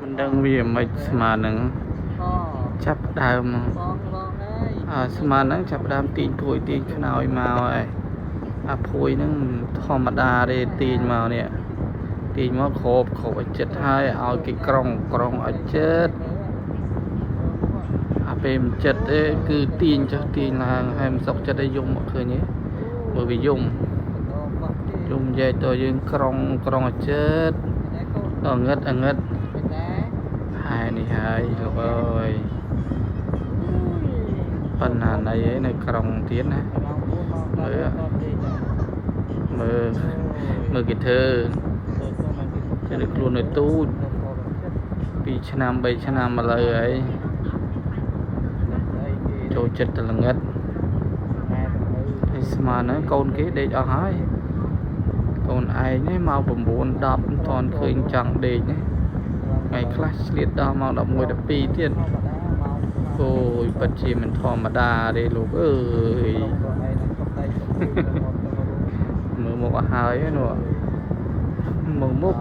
មិនដឹងវាមិនស្មើនឹង អូ ចាប់ដើម បងបងអើយ អើស្មើនឹងចាប់ដើមទាញភួយទាញខ្នើយមកហើយអាភួយហ្នឹងធម្មតាទេទាញមកនេះទាញមកគ្របគ្របឲ្យចិត្តហើយឲ្យគេក្រុងក្រុងឲ្យចិត្តអាពេលមិនចិត្តទេគឺទាញចុះទាញឡើងហើយមិនសុខចិត្តឯយំមកឃើញទេមើលវាយំយំយែកទៅយើងក្រុងក្រុងឲ្យចិត្តអងឹតអងឹតហើយនេះហើយលោកអើយប៉ុណ្ណាណីឯនៅក្រុងទៀតណាមើលមើលមើលគេធ្វើគេដូចខ្លួននៅទូច2ឆ្នាំ3ឆ្នាំមកលើហើយចូលចិត្តតល្ងិតហើយស្មានហ្នឹងកូនគេដេកអស់ហើយកូនឯងនេះមក9 10មិនទាន់ឃើញចង់ដេកនេះថ្ងៃខ្លះឆ្លៀតដល់ម៉ោង11 12ទៀតអូយពិតជាមិនធម្មតាទេលោកអើយមើលមុខអស់ហើយនោះមើលមុខ